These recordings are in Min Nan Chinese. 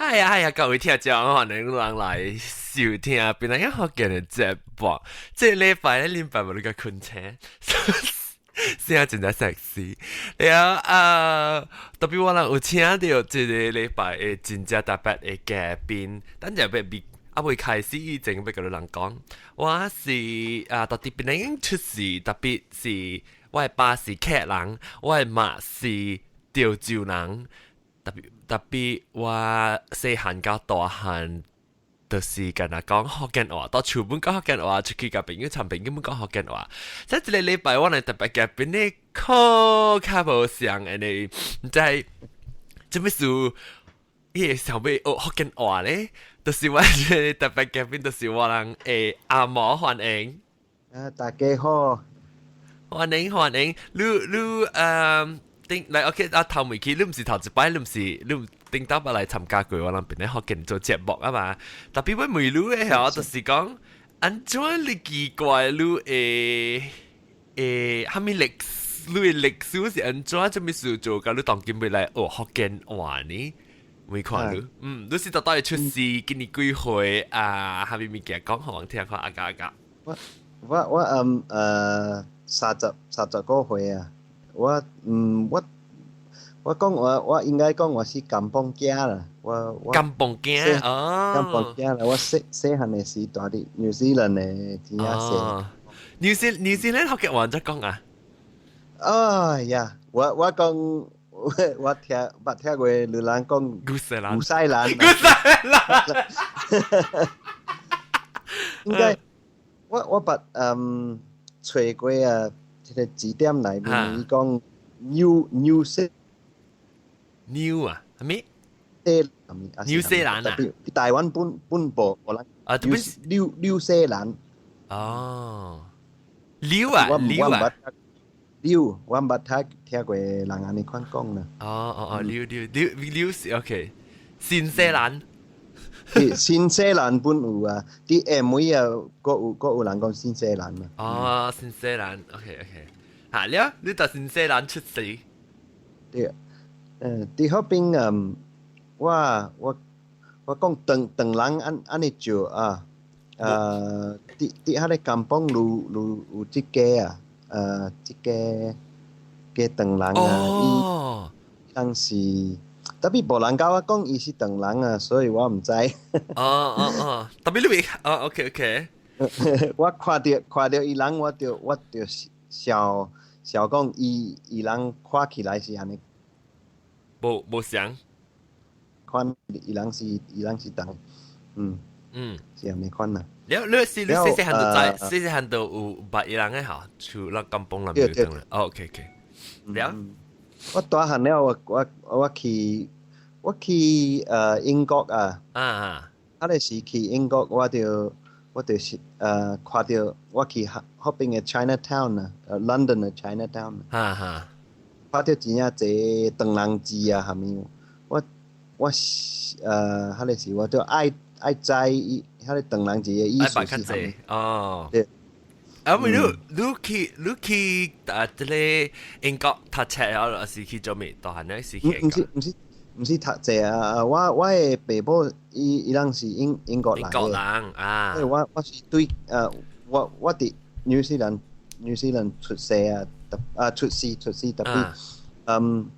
係啊係啊，各位聽眾，歡迎人來收聽檳榔仔福建的節目。這個禮拜咧，禮拜無你個困醒，聲真正 sexy。了啊，特別我人有請著這個禮拜的真正特別的嘉賓，等陣欲未猶未開始以前，欲共你人講，我是啊，佇檳榔出世，特別是我的爸是客人，我的媽是潮州人。特別特別，我細漢到大漢，就是干焦講福建話，到厝本講福建話，出去共朋友參朋友本講福建話。這一個禮拜我來特別嘉賓呢，可較無相按呢，毋知做麼事，伊會想欲學福建話咧？就是我這個特別嘉賓，就是我人的阿毛，歡迎。啊，大家好。歡迎歡迎，你你嗯。頂來 OK 啊，頭尾去你毋是頭一擺，你毋是你頂兜捌來參加過我人檳榔福建做節目啊嘛。特別我問你的吼，就是講按怎你奇怪你會會啥物歷史，你的歷史是按怎，啥物事做共你當今欲來學福建話呢？問看你，嗯，你是佗佗出世，今年幾歲啊？啥物物件講予阮聽看阿加阿加。我我我嗯呃三十三十個歲啊。我嗯我我講我我應該講我是甘榜囝啦，我我甘榜囝哦，甘榜囝啦，我細細漢的時蹛佇紐西蘭的真正細。紐西蘭福建話怎講啊？哎呀，我我講我我聽捌聽過有人講古西蘭，古西蘭，古西蘭，應該我我捌嗯揣過啊。這個字典內面伊講 New 西 New 啊，啥物？紐西蘭啊？台灣本本部啊，紐紐西蘭。哦，紐啊，紐啊，紐，我毋捌聽聽過人按呢款講啦。哦哦哦，紐紐紐紐是 OK，新西蘭。新西蘭本有啊，佇下尾啊，閣有閣有人講新西蘭啊。哦，新西蘭，OK OK，嚇了，你佇新西蘭出世？對，嗯，佇彼邊嗯，我我我講唐唐人按按呢叫啊，呃，佇佇彼個甘榜有有有這家啊，呃，這家家唐人啊，伊當時。特別無人共我講伊是唐人啊，所以我毋知。哦哦哦，特別你未哦，OK OK。我看著看著伊人，我就我就想想講伊伊人看起來是按呢。無無像。款伊人是伊人是唐，嗯嗯，是按呢款啊。了你是你細細漢就知，細細漢就有捌伊人的吼，厝咱甘榜那邊有唐人。哦，OK OK。了。我大漢了，我我我去。我去呃英國啊，啊個時去英國，我就我就是呃看著我去彼邊的 Chinatown 啊，呃 London 的 Chinatown，看著真正濟唐人字啊，啥物，我我呃彼個時我就愛愛知伊彼個唐人字的意思是啥物。哦。對。啊，咪你你去你去啊，這個英國讀冊啊，還是去做咩？大漢咧是去毋是毋是。毋是讀冊啊！我我的爸母伊伊人是英英國人。英國人啊！所以我我是對呃，我我佇紐西蘭紐西蘭出世啊，特啊出世出世特別嗯，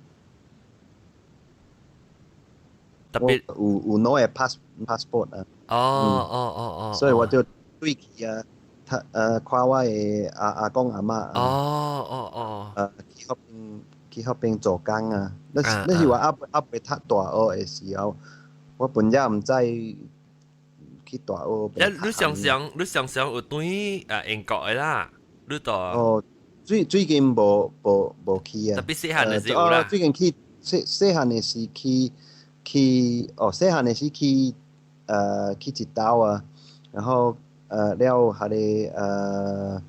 特別有有兩個 pass passport 啊。哦哦哦哦。所以我就對去啊，他呃看我的阿阿公阿嬤。哦哦哦。呃，去彼邊。去彼邊做工啊！那是那是我猶猶未讀大學的時候，我本也毋知去大學。你常常你常常有轉啊英國的啦，你都哦，最最近無無無去啊。特別細漢的時有啦。最近去細細漢的時去去哦，細漢的時去呃去一兜啊，然後呃了彼個呃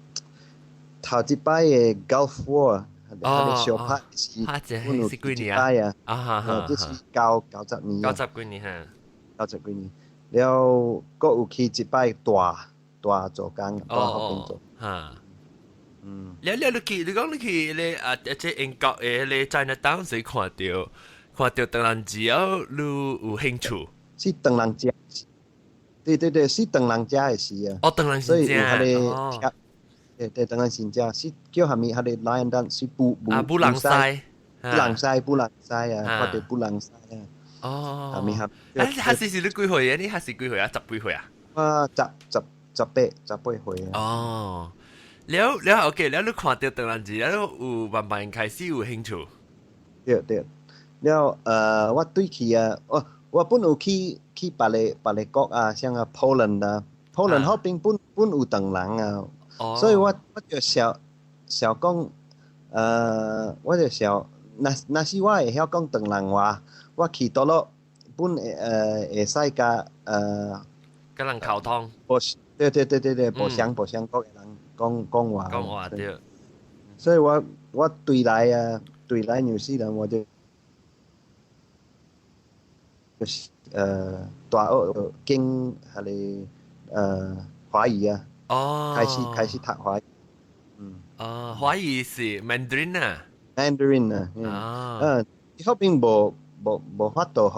頭一擺的 Gulf War。哦，小拍是，拍是幾年啊？啊哈哈，這是九九十年，九十幾年哈，九十幾年，了，閣有去一擺大大做工，大彼邊做，哈，嗯，了了，你去，你講你去咧啊，這英國的彼個 Chinatown 時看著看著唐人字啊，你有興趣？是唐人食，對對對，是唐人食的時啊。哦，唐人所以有先彼食哦個，對對，唐人先食，是叫啥物？彼個 lion dance 是舞舞啊，舞龍獅，舞龍獅，舞龍獅啊，看著舞龍獅啊。哦，啥物合？啊，你彼時是你幾歲啊？你彼時幾歲啊？十幾歲啊？我十八歲啊。哦，了了 OK，了你看著唐人字，了有慢慢開始有興趣。對對，了我對去啊，我本有去別个國啊，像啊 Poland 啊，Poland 彼邊本有唐人啊，所以我就想想講，我就想，若是我會曉講唐人話，我去佗落本會使佮佮人溝通。無對對對對對，無相國的人講講話。講話對。所以我對來啊，對來紐西蘭我就是大學經彼个華語啊，開始讀華語。哦，華語是 Mandarin 啊。 Mandarin 啊，彼邊無法度學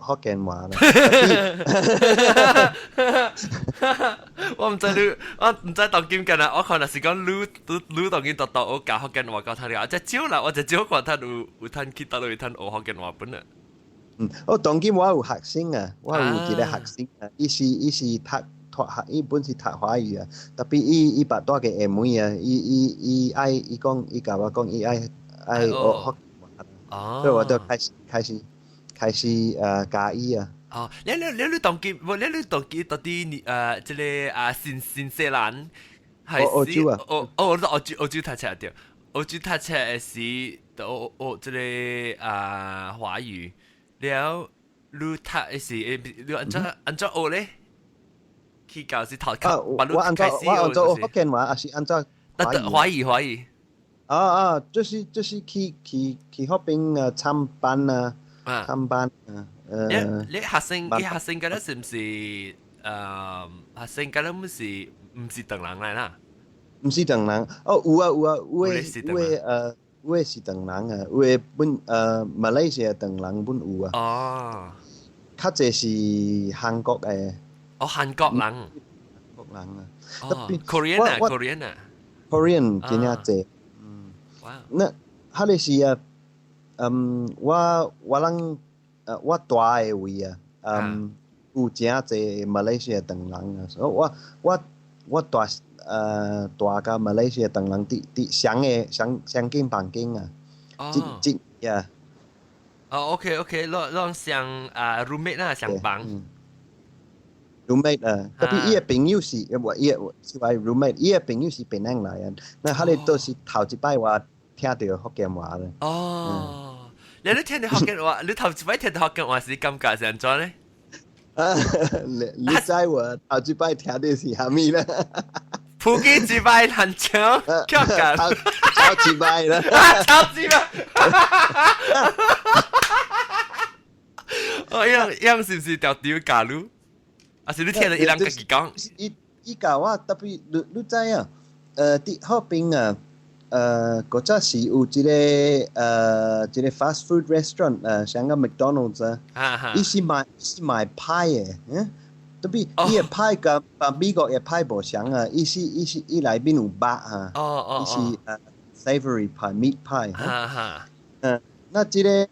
福建話啦。我毋知你，我毋知當今敢若，我看若是講你當今獨獨學教福建話教他了，只少啦，我只少看他有通去佗落通學福建話本啊。嗯，我當今我有學生啊，我有一個學生啊，伊是讀學，伊本是讀華語啊，特別伊捌蹛過廈門啊，伊愛伊講，伊共我講，伊愛學福建話，所以我就開始教伊啊。哦，你當今，無你當今到底這个啊新西蘭還是澳洲啊？哦哦，我澳洲讀冊對，澳洲讀冊的時，都學這个啊華語，了你讀的時，你按怎學咧？去教是頭啊，我按怎學福建話，還是按怎華語？華語華語。啊啊，就是去彼邊啊參班啊，參班啊。你學生嗰陣是毋是學生嗰陣毋是唐人來啦？毋是唐人，哦有啊有啊，有的是唐人啊，有的本馬來西亞唐人本有啊。哦。較濟是韓國的。哦，韓國人。韓國人啊。哦，Korean 啊，Korean 啊。 Korean 真正濟。嗯。哇。那彼个是啊，我人我蹛的位啊，有誠濟馬來西亞唐人啊，所以我蹛佮馬來西亞唐人佇相个相間房間啊，這呀。哦，OK OK，攏相啊 roommate 啦，相房。 roommate 啊，特別伊的朋友是，我伊的是我 roommate，伊的朋友是檳城來啊，那彼个都是頭一擺我聽著福建話咧。哦，你聽著福建話，你頭一擺聽著福建話是感覺是按怎咧？啊，你知我頭一擺聽著是啥物啦？普吉一擺難唱，跳緊。頭一擺啦。頭一擺。哦，樣是毋是條條教你？啊是你聽著伊人家己講？伊教我特別，你知影？佇彼邊啊，古早時有一個 fast food restaurant，像個 McDonald's 啊，伊是賣派的，特別伊的派佮美國的派無相啊，伊內面有肉啊，伊是savory pie meat pie，那這个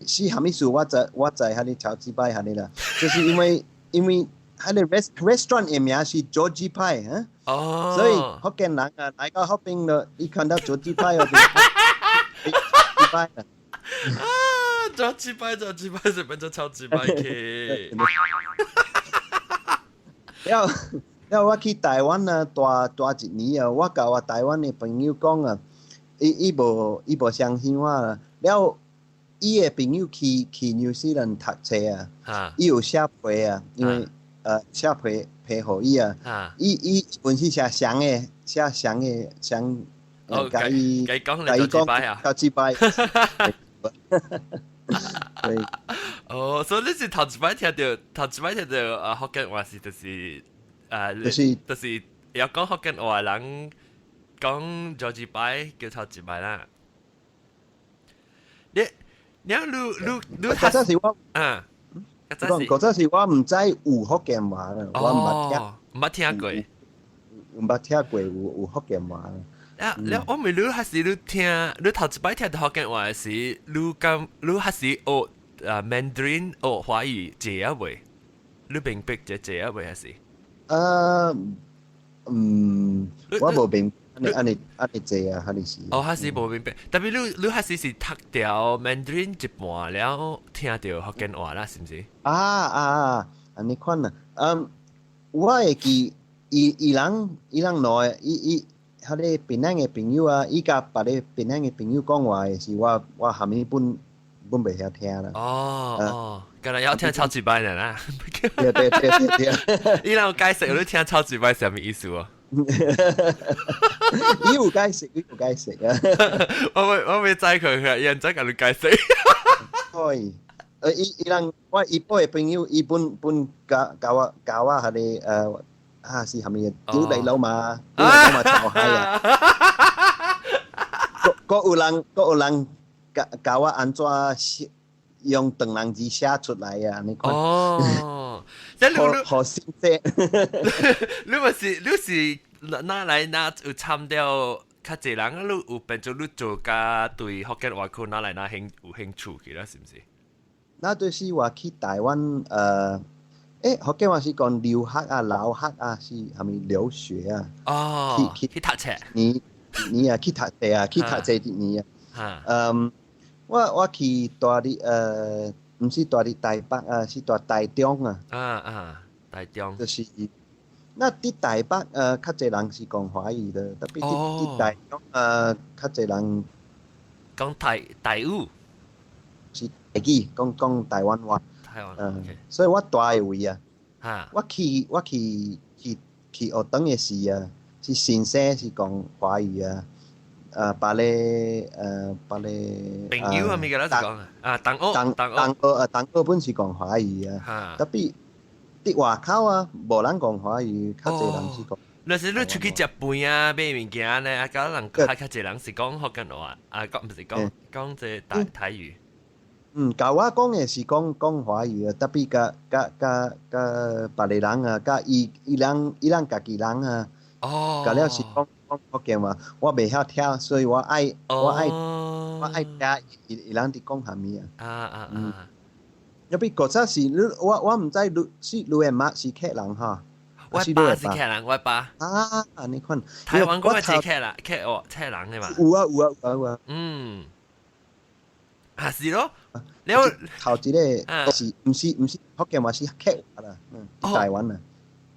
是啥物事？我知彼个頭一擺彼个啦，就是因為彼个 restaurant 的名是 Georgie Pie 啊，所以福建人啊來到彼邊了，伊看到 Georgie Pie 就一擺啊。啊，Georgie Pie，Georgie Pie 是變做頭一擺去。了了，我去台灣啊，蹛一年啊，我共我台灣的朋友講啊，伊無相信我啦。了，伊的朋友去紐西蘭讀冊啊，伊有寫批啊，因為寫批予伊啊，伊本是寫相的，寫相的相，共伊共伊講頭一擺。對。哦，所以你是頭一擺聽著，頭一擺聽著啊福建話是就是啊，就是就是要講福建話人講頭一擺叫頭一擺啦。你你你你嗰陣時我啊，講嗰陣時我毋知有福建話啦，我毋捌聽，毋捌聽過，毋捌聽過有福建話。啊，你我問你還是你聽，你頭一擺聽著福建話時，你敢你還是學啊 Mandarin 學華語這啊未？你明白這這啊未還是？嗯，我無明，按呢按呢按呢濟啊，還是。哦，還是無明白。特別你還是讀著 Mandarin 一半了，聽著福建話啦，是毋是？啊啊，按呢款啊，嗯，我會記伊人來伊伊，彼个檳城的朋友啊，伊共別个檳城的朋友講話的時，我啥物本本袂曉聽啦。哦哦，敢若要聽超級擺的啦。對對對對對。伊人有解釋，你聽超級擺啥物意思哦？伊有解釋，伊有解釋啊。我未知佢，伊人知共你解釋。可以。伊人我伊本的朋友，伊本本教我彼个啊是啥物？屌你老母，屌你老母臭閪啊！閣有人教我按怎寫用唐人字寫出來啊？你看。哦，即你好好新鮮。你毋是你是哪來哪有參著較濟人，你有變做你做甲對福建話可哪來哪有興趣去啦，是毋是？那就是話去台灣福建話是講留學啊、留學啊，是啥物留學啊？哦，去去讀冊。你啊去讀冊啊，去讀冊一年啊。嗯，我去蹛佇毋是蹛佇台北啊，是蹛台中啊。啊啊，台中。就是，那佇台北較濟人是講華語的，特別佇台中較濟人講台語，是台語，講台灣話。台灣，所以我蹛的位啊，我去學堂的時啊，是先生是講華語啊，別个朋友啊，物個咱是講啊，同學同同學啊，同學本是講華語啊，特別佇外口啊，無人講華語，較濟人是講。若是你出去食飯啊，買物件呢，啊，佮人較濟人是講福建話，啊，講毋是講講這台語。嗯，共我講的是講華語啊，特別佮別个人啊，佮伊人家己人啊，佮了是講福建話，我袂曉聽，所以我愛聽伊人佇講啥物啊。啊啊啊！特別古早是你我毋知你是你的媽是客人哈？我爸是客人，我爸。啊，按呢款。台灣嗰個是客人，客哦，客人的嘛。有啊有啊有啊有啊。嗯。啊是咯，你頭一個是毋是毋是福建話是客話啦，嗯，台灣啊。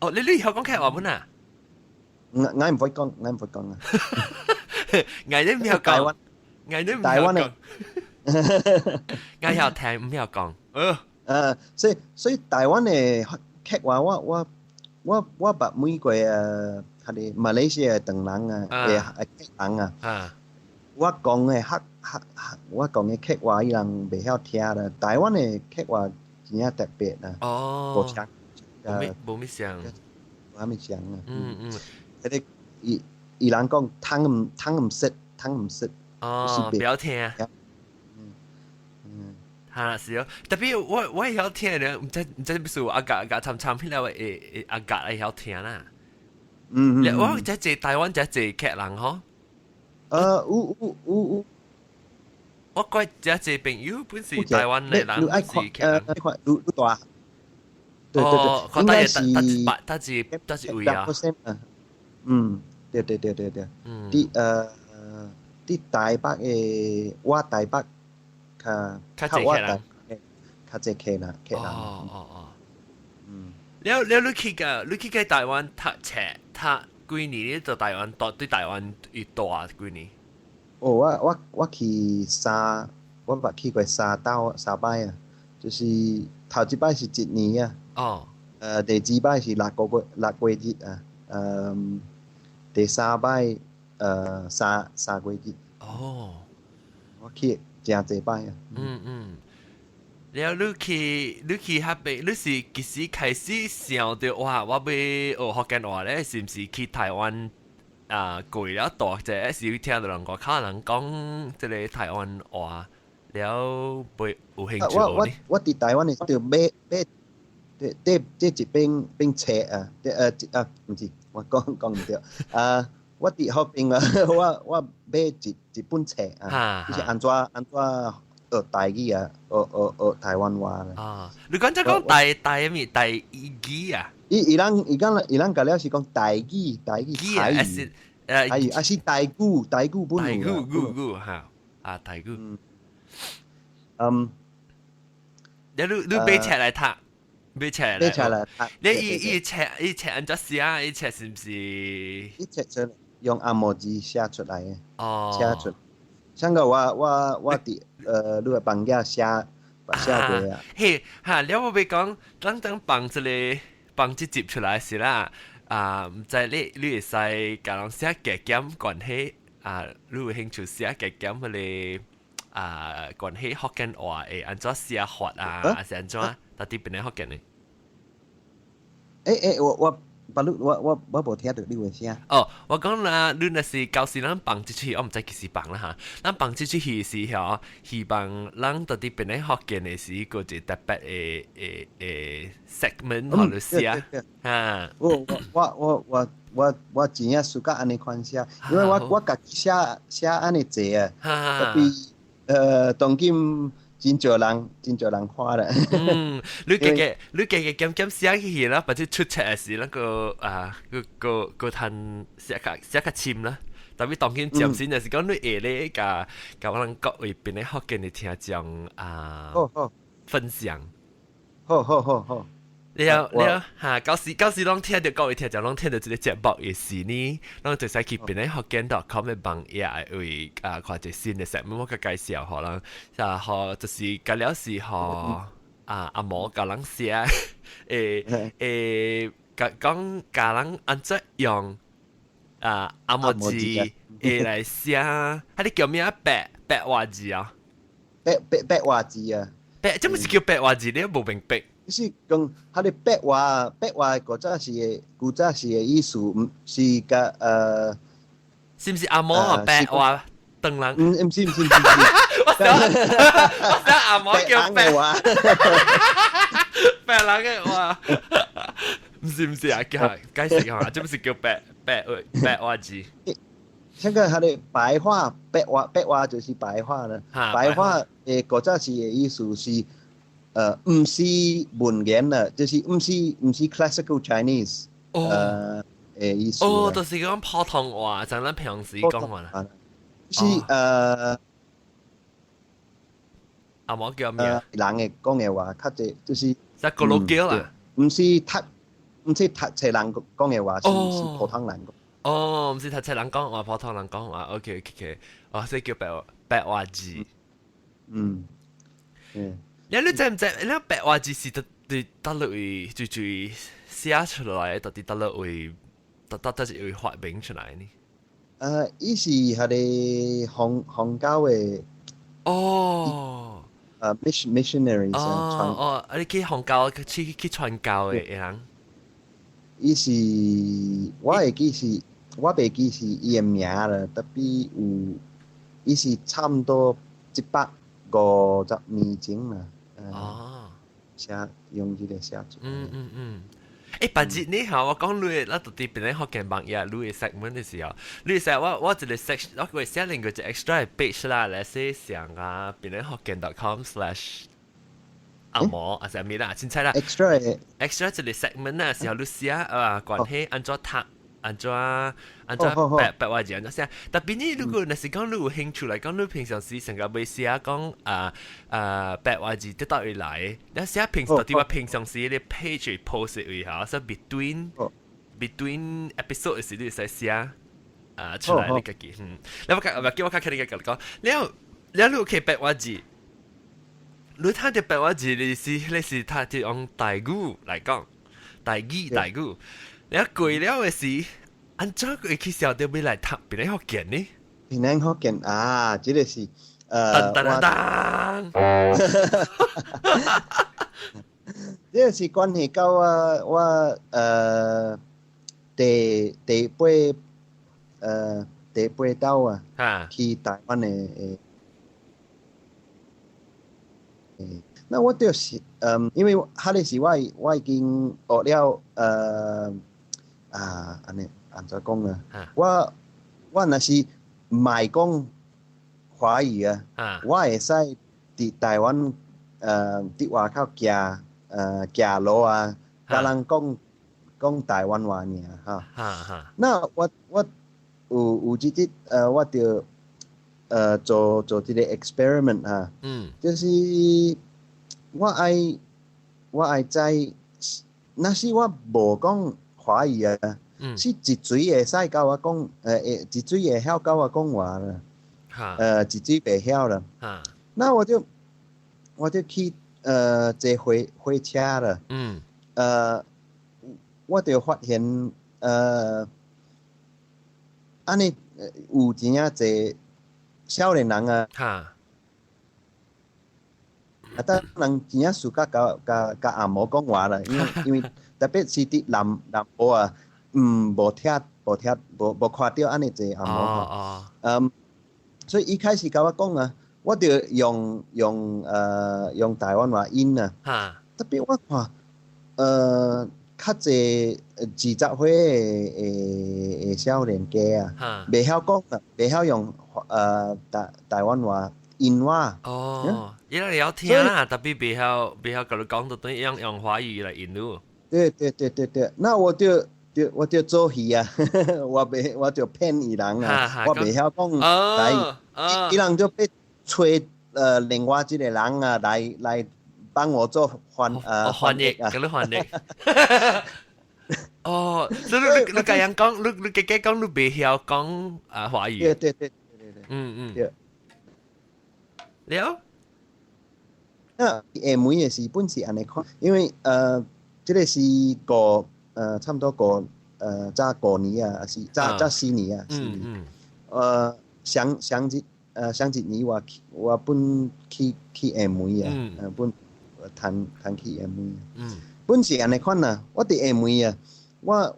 哦，你曉講客話本啊？我毋會講，我毋會講啊。我都毋曉講。我都毋曉講。我曉聽，毋曉講。所以台灣的客話，我捌問過啊，彼个馬來西亞唐人啊，的客人啊。我講的客客客，我講的客話，伊人袂曉聽啦。台灣的客話真正特別啦。哦。無像。無物像。無啥物像啊。彼个伊人講聽毋識，聽毋識。哦，不要聽。哈是哦，特別我會曉聽咧，毋知欲是阿甲甲參參彼個會阿甲會曉聽啦。我這濟台灣這濟客人吼。有有有有。我怪這濟朋友本是台灣的人，是客人。你你大。對對對，應該是。佗一位啊？嗯，對對對對對。佇台北的，我台北較較濟客人，較濟客人，客人。哦哦哦。了了，你去個台灣讀冊讀幾年？你佇台灣蹛對台灣伊蹛幾年？哦，我去三，我捌去過三兜三擺啊，就是頭一擺是一年啊。第二擺是6個月6個月啊，第三擺3個月。我去誠濟擺啊。嗯嗯。了，你去彼邊，你是幾時開始想著哇？我欲學福建話咧，是毋是去台灣啊過了蹛者，是聽著人外口人講這个台灣話，了會有興趣我我我佇台灣的就買買這這這一本本冊啊，這啊，毋是，我講講毋對啊。我佇彼邊啊，我我買一一本冊啊，就是按怎按怎學台語啊，學學學台灣話啦。啊，你講這講台台咩台語啊？伊伊人伊講伊人甲了是講台語台語台語，台語啊是台語台語本台語語語哈啊台語。嗯，你你你買冊來讀？買冊買冊來讀。你伊伊冊伊冊按怎寫？伊冊是毋是？伊冊出用紅毛字寫出來的。哦。寫出。像個我我我佇你的房間寫寫過啊。嘿，哈，了我欲講，咱等放這個放這集出來時啦，啊，毋知你你會使共人寫加減關係啊，你有興趣寫加減彼個啊關係福建話會按怎寫法啊，還是按怎？到底邊個福建的？欸欸，我我。把你我我我無聽著你話聲。哦，我講啦，你若是舊時咱放這出戲，我毋知幾時放啦哈。咱放這出戲時候，希望咱到底邊個福建的是一個一特別的的的 segment 予你寫哈。我我我我我我真正暑假按呢款寫，因為我我家己寫寫按呢濟啊，特別當今。真少人，真少人看啦。嗯，你家己你家己減減寫起啦，或者出冊時那個啊，個個個趁寫較寫較深啦。特別當今暫時就是講你會咧，共共我們各位邊個福建的聽眾啊，分享。好好好好。了了哈，到時到時攏聽著各位聽眾攏聽著這個節目的時呢，攏就使去邊個福建 .com 的網頁位啊，看一個新的節目，我共介紹予人，啊，予就是甲了是予啊阿毛共人寫，會會共講教人按怎用啊紅毛字會來寫，啊你叫咩白白話字啊？白白白話字啊？白，這毋是叫白話字，你無明白。是講，彼个白話，白話古早時的古早時的意思，毋是共是毋是紅毛啊？白話當人？毋毋是毋是毋是，我想我想紅毛叫白話，白人的話，毋是毋是啊？叫解釋下，這毋是叫白白白話字。這個彼个白話，白話白話就是白話啦。白話的古早時的意思是。毋是文言啦，就是毋是毋是 classical Chinese，的意思。哦，就是講普通話，像咱平時講話啦。是阿毛叫咩？人的講的話較濟，就是。在古魯叫啦。毋是讀，毋是讀冊人講的話，是是普通人講。哦，毋是讀冊人講話，普通人講話。OK OK，哦，所以叫白白話字。嗯。嗯。你你知毋知？你白話字是佗佗佗落位最最寫出來，到底佗落位，佗佗佗是位發明出來呢？伊是彼个弘弘教的。哦。Missionaries。哦哦，啊！你去弘教去去傳教的人。伊是，我會記是，我袂記是伊的名啦，特別有，伊是差毋多150年前啦。哦，寫用這個寫出。嗯嗯嗯。欸，別日你好，我講你，咱到底邊個福建網頁，你的 segment 的時候，你寫我我一個 section，我會寫另外一個 extra page 啦，來寫上啊，邊個福建 .com/ 阿毛啊，啥物啦，凊彩啦。 extra extra 一個 segment 啊，時候你寫啊，關係按怎讀。按怎按怎白白話字按怎寫？特別你如果若是講你有興趣來講，你平常時成個欲寫講啊啊白話字佗位來，你寫平到底我平常時你 page post 位嚇，所以 between between episode 時你會使寫啊出來你家己，嗯，你我較叫我較肯定共你講，了了你有去白話字，你睇著白話字，你是你是睇著用台語來講，台語台語，了過了的時。按怎會去想著欲來讀檳榔福建呢？檳榔福建啊，這個是噔噔噔，這個是關係到我我第第八第八晝啊，去台灣的那我就是，因為彼个時我已經學了，啊，按呢按怎講啊？我若是毋愛講華語啊，我會使佇台灣，佇外口行，行路啊，共人講講台灣話爾哈。那我有一日，我就做這個 experiment 啊，就是我愛知，若是我無講華語啊，是一嘴會使共我講，一嘴會曉共我講話啦，一嘴袂曉啦。那我就去坐火車啦。我就發現按呢有真正濟少年人啊，啊，但人真正 suka 共共共紅毛講話啦，因為特別是佇南部啊，無聽無無看著按呢濟紅毛。所以一開始共我講啊，我就用台灣話應啊。特別我看，較濟20歲的少年家啊，袂曉講啊，袂曉用台灣話應我。哦，伊會曉聽啦，特別袂曉共你講，就等於用華語來應你。對對對對對，那我就做戲啊，我就騙伊人啊，我袂曉講台語，伊人就欲揣另外一個人啊來幫我做翻譯啊，共你翻譯。哦，所以你共人講，你家己講你袂曉講啊華語。對對對對對。對。了。那廈門的時本是按呢款，因為這個是差不多早5年啊，還是早4年啊，4年。上上一年我本去廈門啊，本趁去廈門。本是按呢款啊，我佇廈門啊，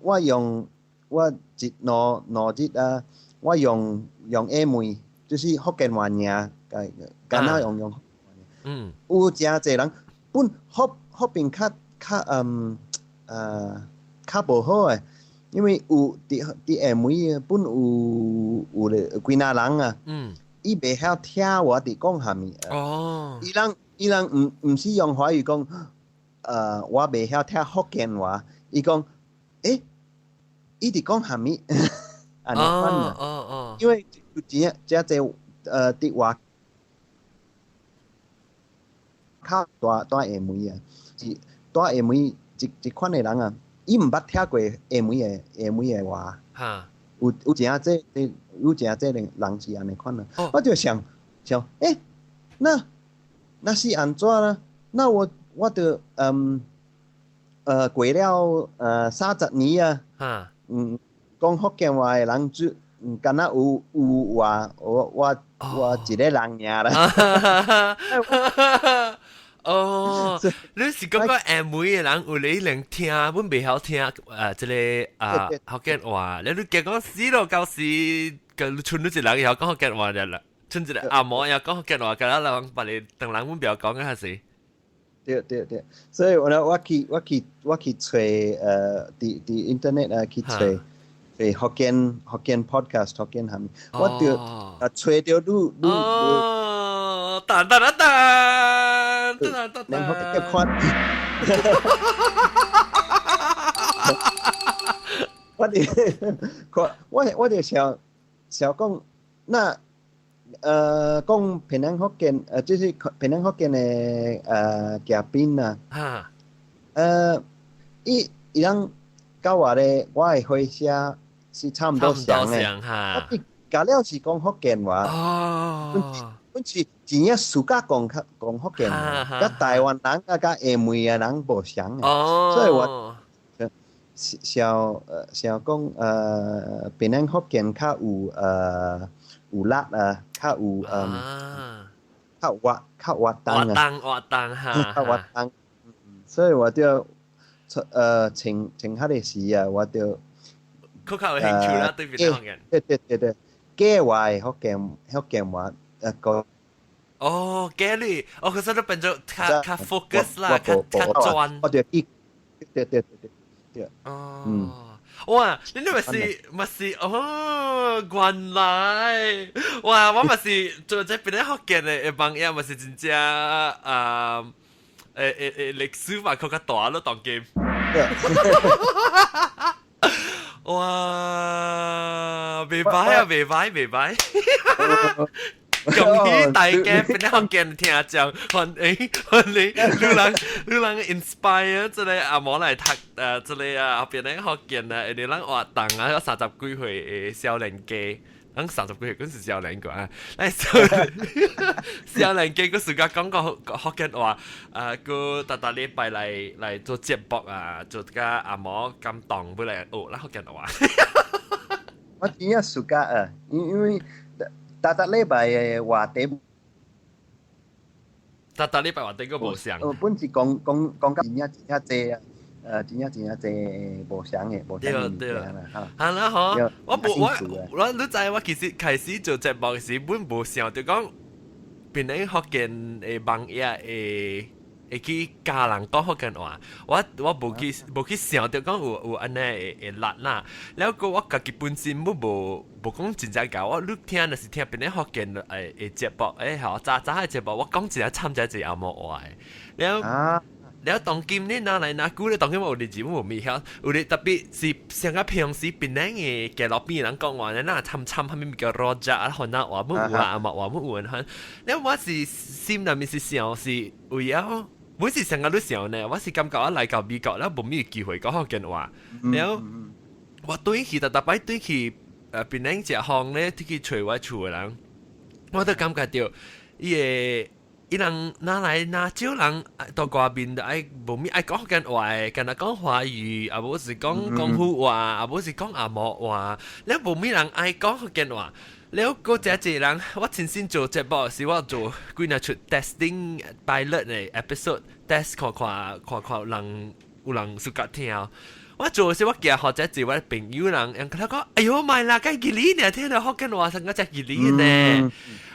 我用我一兩日啊，我用廈門，就是福建話爾，敢若用。有誠濟人本福邊較無好的，因為有佇廈門本有咧幾若人啊，伊袂曉聽我佇講啥物。伊人毋是用華語講，我袂曉聽福建話，伊講，欸，伊佇講啥物？按呢款啊。因為有真誠濟佇外口蹛廈門啊，是蹛廈門這款的人啊，伊毋捌聽過廈門的話。有誠濟人是按呢款啊。我就想想，欸，那是按怎呢？那我就過了30年啊，講福建話的人就敢若有我一個人爾啦。哦，你是感覺廈門的人有你能聽，阮袂曉聽這个啊福建話，你結講死咯，到時個賰你一人會曉講福建話啦，賰一個紅毛會曉講福建話，敢若人別個唐人阮袂曉講嘅還是？對對對，所以我去揣佇 internet 啊去揣揣福建 podcast 福建啥物，我就啊揣著你哦，噔噔噔噔噔噔，然後就看，我哋看我就想想講，那講檳城福建，就是檳城福建的嘉賓啊，伊人佮我的火車是差毋多相的，我佮了是講福建話，阮是真正 suka 講福建話，佮台灣人佮廈門的人無相的，所以我想講檳城福建較有力啊，較活動啊，活動活動哈，較活動，所以我就穿彼个時啊，我就較有興趣啦，對檳城福建。對對對對，假話的福建話個哦，Gary，哦，可是你變做較較 focus 啦，較較專。我就去，對對對對對。哦。哇！你嘛是嘛是哦，原來哇！我嘛是做這邊咧福建的網頁嘛是真正啊，誒誒誒歷史嘛較較大咯，當今。哇！袂歹啊，袂歹袂歹。恭喜大家變咧福建聽眾，歡迎歡迎，你人你人 inspire 這个阿毛來讀這个啊後邊咧福建啊，會咱活動啊，30幾歲的少年家，咱30幾歲嗰時少年個啊，咱少年家個時間講個福建話，啊個逐逐禮拜來來做節目啊，做個阿毛感動欲來學咱福建話。我真正 suka 啊，因為逐逐禮拜的話題，逐逐禮拜話題閣無相。本是講講講甲真正真正濟啊，真正真正濟無相的，無相的物件啦嚇。係啦嗬，我無我我你知我其實開始做節目時，本無想著講，變咧福建的網頁會會去教人講福建話，我我無去無去想著講有有按呢會會力啦。了閣我家己本身本無無講真正教我，你聽若是聽變咧福建的的節目，欸吼早早的節目，我講一下參一個紅毛話的。了了當今你若來若久咧，當今我有日子無物曉，有咧特別是像個平時檳城的街路邊人講話咧，若參參啥物叫 rojak 啊，番仔話本有啊，紅毛話本有啊，了我是心內面是想是為了。本是成個你想呢，我是感覺我來到美國了，無咩機會講福建話。了我轉去逐逐擺轉去檳城食飯咧，去揣我厝的人，我都感覺著伊會伊人若來若少人到外面就愛無咩愛講福建話的，干焦講華語，啊無是講廣府話，啊無是講紅毛話，了無咩人愛講福建話。了閣這濟人，我親身做節目時，我做幾若出 testing pilot 的 episode test 看看看看人有人 suka 聽。我做時我行予這濟我朋友人，人佢講：哎喲，莫啦，該義理呢，聽著福建話成個只義理呢。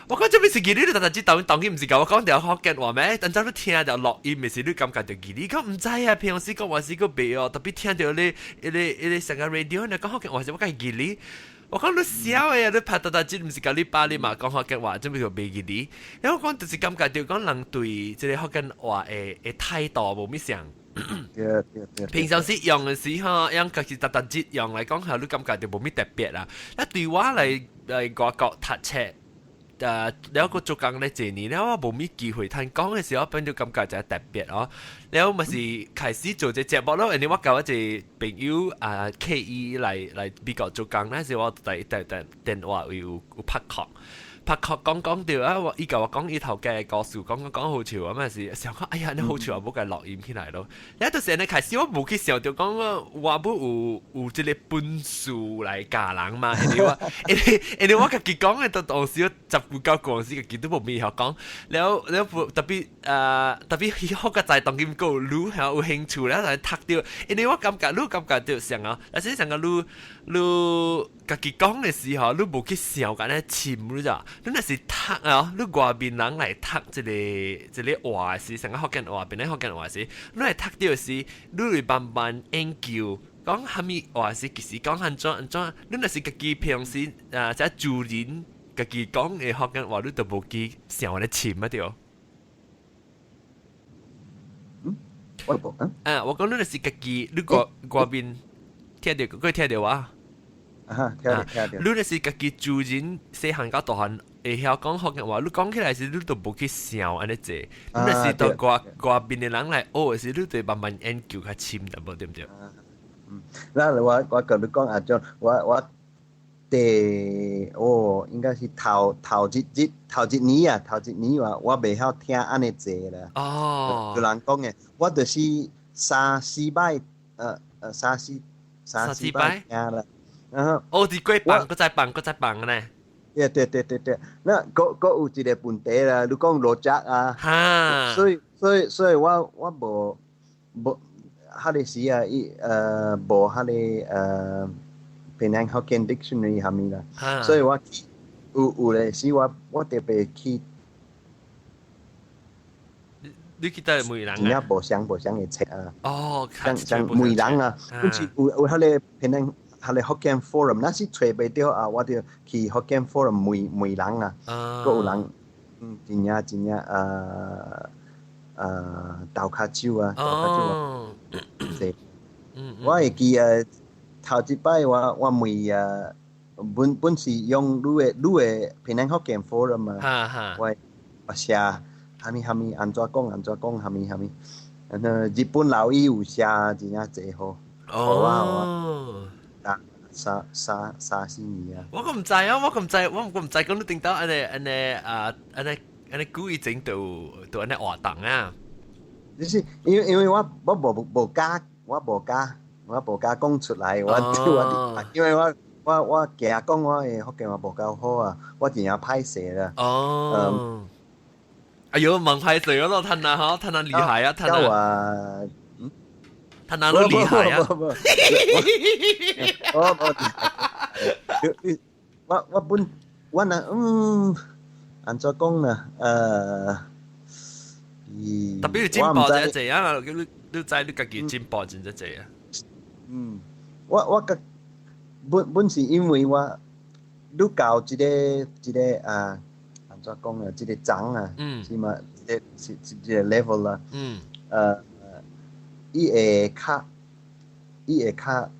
我講這邊是義理，你逐逐知當當然毋是共我講著福建話咩？等陣你聽著錄音，毋是你感覺著義理？講毋知啊，平常時講話是閣袂哦，特別聽著你、彼个、彼个成個 radio 呢講福建話是我講義理。我講你痟的啊！你拍逐逐節毋是共你爸你媽講福建話，這物叫袂義理。然後我講就是感覺著講人對這个福建話的的態度無物相。對對對。平常時用的時候，用家己逐逐節用來講，下你感覺就無物特別啦。啊，對我來來外國讀冊，了閣做工咧一年了，我無物機會通講的時候，變做感覺就特別哦。了嘛是開始做這節目咯，因為我共我一个朋友啊，KE 來來美國做工，那時我佇佇佇電話有有拍 call。拍確講講著啊！我伊共我講伊頭家的故事，講講講好笑啊！嘛是想講，哎呀，你好笑啊，無共錄音起來咯。了就是按呢開始，我無去想著講我我欲有有這个本事來教人嘛。因為我因為因為我家己講的都當時十幾九個時，家己都無物曉講。了了特別特別學較在當今閣有你曉有興趣了來讀著，因為我感覺你感覺著像啊，但是像個你你家己講的時候，你無去想按呢深，你知？你若是讀啊，你外面人來讀這个這个話時，成個福建話，檳城福建話時，你來讀著時，你會慢慢研究講啥物話是其實講按怎按怎，你若是家己平時啊，這自然家己講的福建話，你就無去想按呢深啊對。嗯，我無啊。啊，我講你若是家己，你外外面聽著，閣聽著我。啊，聽著聽著。你若是家己自然細漢到大漢會曉講福建話，你講起來時，你都無去想按呢濟。你若是到外外面的人來學的時，你就慢慢研究較深淡薄，對毋對？嗯，那我我共你講阿種，我我第哦，應該是頭頭一日頭一年啊，頭一年話我袂曉聽按呢濟啦。哦。有人講的，我就是三四擺，三四三四擺聽啦。哦，佇過放，閣再放，閣再放呢？對對對對對，那閣閣有一个問題啦，你講 rojak 啊，所以所以所以我我無無，彼个時啊，伊無彼个檳城福建 dictionary 啥物啦，所以我有有个時我我特別去你記得問人真正無相無相的冊啊。哦，像問人啊，本是有彼个檳城彼个福建 forum，若是揣袂著啊，我就去福建 forum 問問人啊，閣有人，真正真正鬥跤手啊，鬥跤手啊，濟。我會記啊，頭一擺我問啊，本本是用你的檳城福建 forum 啊，我寫啥物啥物按怎講按怎講啥物啥物，然後日本老伊有寫真正濟好。哦。啊，三三三四年啊。我閣毋知啊，我閣毋知，我閣毋知講你頂到按呢按呢啊按呢按呢故意整到到按呢活動啊。就是因為我無敢，我無敢講出來，我因為我驚講我的福建話無夠好啊，我真正歹勢啦。哦。哎呦，猛歹勢咯，趁啊嗬，趁啊厲害啊，趁啊。趁啊都厲害啊。我本我若按怎講呢？特別進步真濟啊！你知你家己進步真濟啊。嗯，我覺本本是因為我你到這個啊，按怎講啊？這個層啊，是嘛？這個是是這個 level 啦。伊會較學較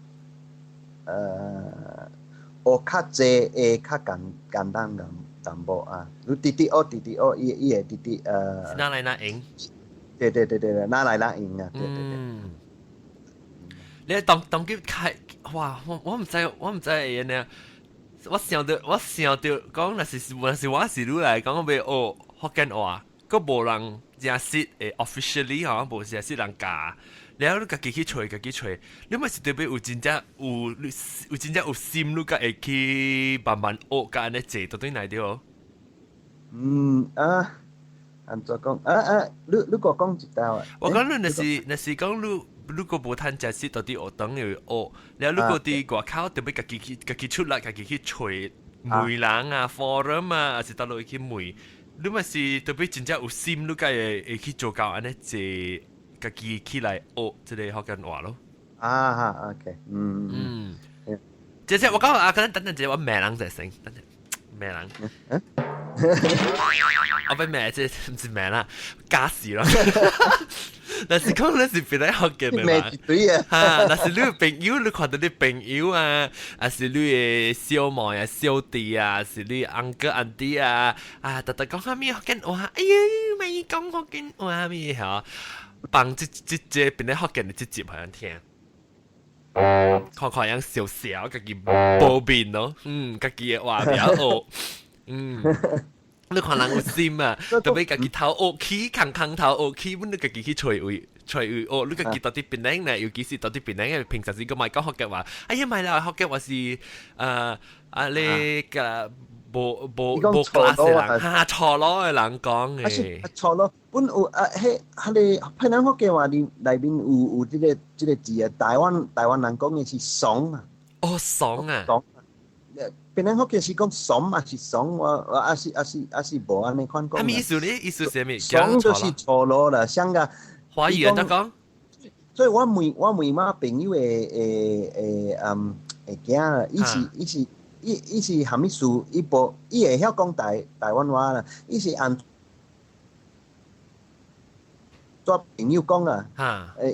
濟會較簡簡單咁淡薄啊！你直直學直直學，伊會直直哪來哪用？對對對對，哪來哪用啊！對對對。你當當佢開，哇！我毋知會呢。我想到講，若是我是你來講，我欲學福建話，閣無人正式會 officially 吼，無正式人教。然後你家己去揣，家己揣，你咪是特別有真正有有真正有心，你才會去慢慢學，佮按呢坐到對來對。嗯啊，按怎講啊啊？你閣講一道啊？我講你若是講你如果無趁正式到佇學堂會學，然後如果佇外口特別家己出來，家己去揣問人啊，forum 啊，還是佗落去問，你咪是特別真正有心，你才會去做到按呢坐。家己起來學這个福建話咯。啊哈，OK，嗯嗯。姐姐，我講啊，可能等陣姐我罵人就先，等陣罵人。我欲罵這毋是罵啦，假事咯。若是講你是別來福建的嘛？對啊。哈，若是你朋友，你看到你朋友啊，還是你的小妹啊、小弟啊，是你 uncle auntie 啊，啊，逐逐講啥物福建話？哎喲，咪講福建話咪嚇？放這變咧福建的這集予人聽，看看樣笑笑，家己無面咯，家己的話比較學，你看人有心啊，特別家己頭學起，空空頭學起，本你家己去揣位，揣位學，你家己到佇檳城呢，尤其是到佇檳城，平常時閣莫講福建話，哎呀，莫啦，福建話是你個無無 class 的人，哈錯囉的人講的。錯囉，本有啊，彼彼個檳城福建話裡內面有這個字啊，台灣人講的是爽啊。哦，爽啊。爽。檳城福建是講爽還是爽？我抑是無按呢款講。啥物意思咧？意思是啥物？爽就是錯囉啦，像個華語人得講。所以我問我朋友的囝，伊是蝦米事？伊無伊會曉講台灣話啦。伊是按怎朋友講啊？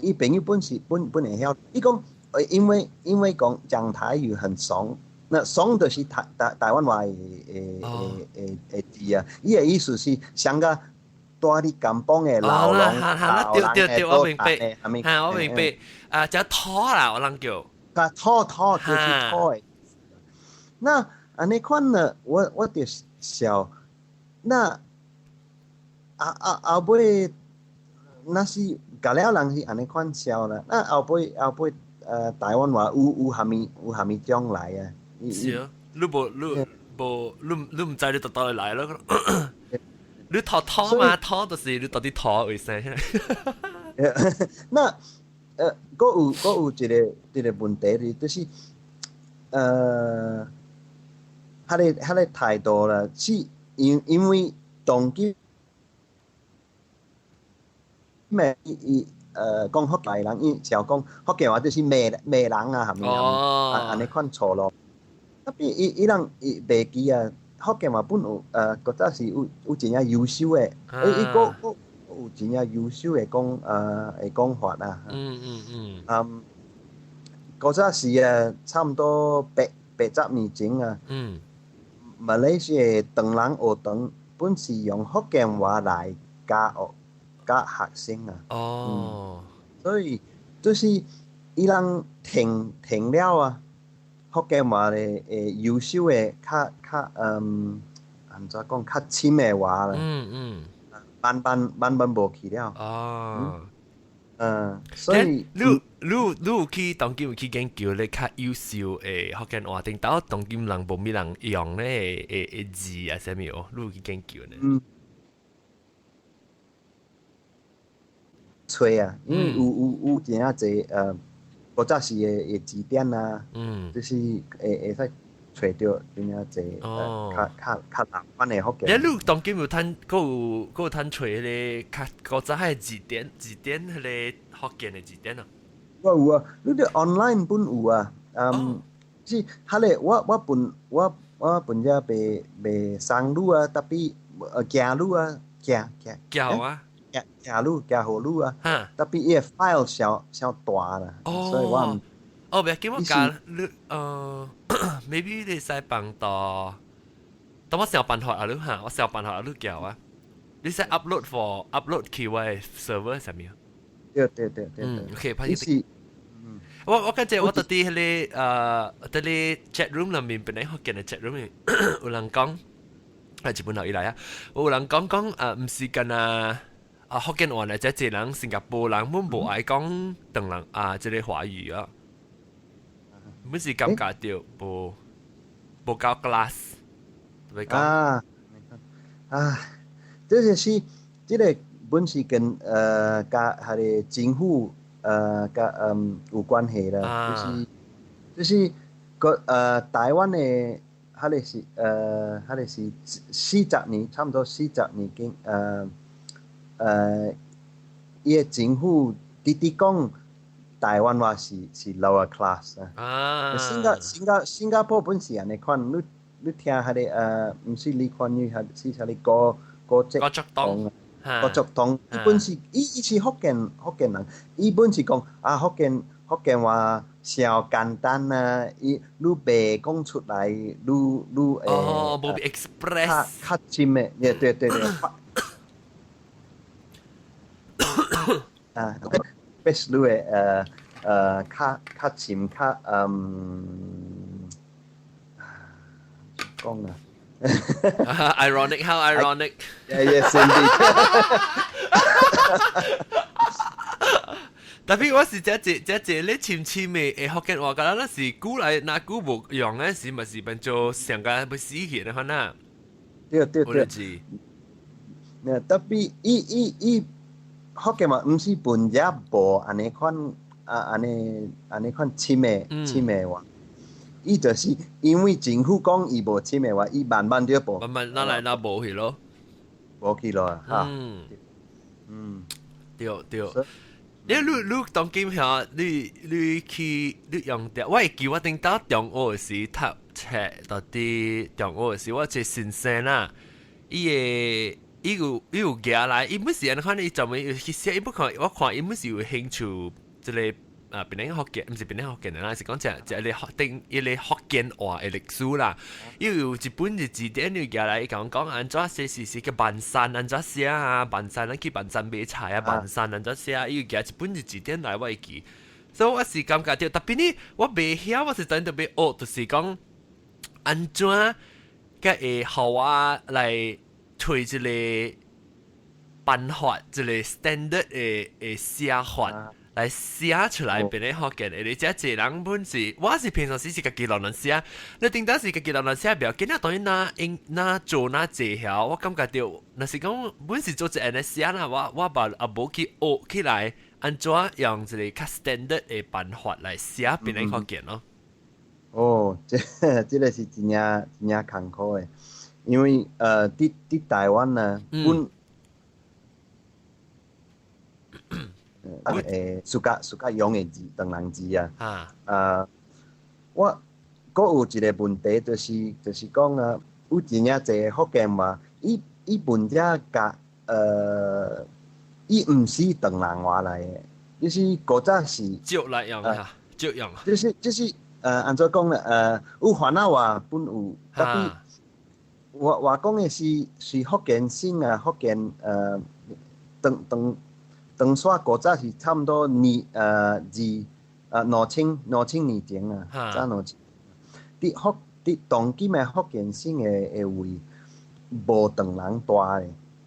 伊朋友本是本本會曉。伊講，因為講台語很慫，那慫就是台灣話的字啊。伊的意思是像個住佇甘榜的老人，老人對對對，我明白。哈，我明白。啊，叫土啦，我人叫。啊，土土就是土的。那按呢款呢？我就想，那後尾，若是甲了人是按呢款笑啦。那後尾台灣話有蝦米將來啊？是啊，你無你無你你毋知你佗佗來咯。你土土嘛，土就是你到底土為啥？那閣有一個問題就是，彼個態度啦，是因為當今咩伊講福建人，伊就講福建話就是罵人啊，係咪啊？按呢款錯咯。Tapi 伊伊人伊袂記啊，福建話本有古早是有真正優秀的，伊閣閣有真正優秀的講法啊。古早時啊，差毋多80年前啊。馬來西亞唐人學堂本是用福建話來教學生啊。所以就是伊人停停了啊，福建話的優秀的較較按怎講較深的話啦。慢慢慢慢無去了。所以你有去當今有去研究咧較優秀的福建話，頂到當今人無物人用咧的字啊，啥物哦？你有去研究呢？嗯。揣啊，因為有真正濟古早時的字典啊，就是會使揣著真正濟較較難款的福建。你當今有趁，閣有趁揣彼个較古早彼字典彼个福建的字典啊？我有啊，你佇 online 本有啊，是，彼个我本遮賣賣送女啊，tapi 寄女啊，寄寄寄啊，寄寄女寄予女啊，tapi 伊个 file 傷傷大啦，所以我毋哦，袂緊，我教你，maybe 你使幫到，等我想辦法啊，你哈，我想辦法啊，你叫啊，你使 upload for upload 去我的 server 上面。對對對對。嗯，OK，歹勢。我感覺我佇彼个佇咧 chat room 內面，本來福建的 chat room 有人講，啊，日本人伊來啊，有人講講啊，毋是干焦啊福建話咧，這濟人新加坡人本無愛講唐人啊，這个華語啊，本是感覺著無夠 class，啊啊，這就是這个本是跟佮彼个政府佮有關係啦，就是個台灣的，彼个是四十年，差毋多四十年間，伊个政府直直講台灣話是 lower class 啊。新加坡本是按呢款，你聽彼个毋是李寬裕，還是彼個高郭卓東。郭卓東，伊本是伊是福建人，伊本是講啊福建話上簡單啊，伊你袂講出來，你會哦，無 express 較較深的，對對對對。啊，express 你會較較深較講啊。 Ironic, how ironic. Yeah, yes, indeed. Tapi 我是這這這這咧深深的福建話，敢若是古來若久無用的時，嘛是變做上個欲死去的款啊。對對對。那 tapi 伊伊伊福建話毋是本遮無按呢款啊按呢款深的話。伊就是因為政府講伊無深的話，伊慢慢就無。慢慢哪來哪無去咯。無去咯，哈。對對。你當今遐，你去你用著，我會記我頂到中學時讀冊，到佇中學時，我一個先生啦，伊會伊有寄來，伊本是按呢款，伊專門有去寫，伊不看我看伊本是有興趣，這个啊，檳城福建，毋是檳城福建的啦，是講這這个福頂伊个福建話的歷史啦。伊有一本是字典，伊寄來，伊共阮講按怎寫是叫萬山按怎寫啊，萬山咱去萬山買菜啊，萬山按怎寫啊，伊有寄一本是字典來，我會記。所以我是感覺著，tapi 呢，我袂曉，我是真特別學，就是講按怎才會予我來揣一个辦法，一个 standard 的寫法。來寫出來變咧福建的，而且這人本是，我是平常時是家己亂亂寫，你頂當是家己亂亂寫，袂要緊啊。當然若用若做若濟曉，我感覺著，若是講本是做一按呢寫啦，我嘛也無去學起來，按怎用一个較 standard 的辦法來寫變咧福建咯。哦，這個是真正真正艱苦的，因為佇台灣呢，本喜歡用的字，唐人字啊。我閣有一個問題，就是講啊，有真正濟福建話，伊本遮共伊毋是唐人話來的，就是古早是借來用啊，借用。就是按怎講咧？有番仔話本有，tapi 我講的是福建省啊，福建長沙古早是差不多二二2000年前啊，早2000。佇當今的福建省的位無唐人住的，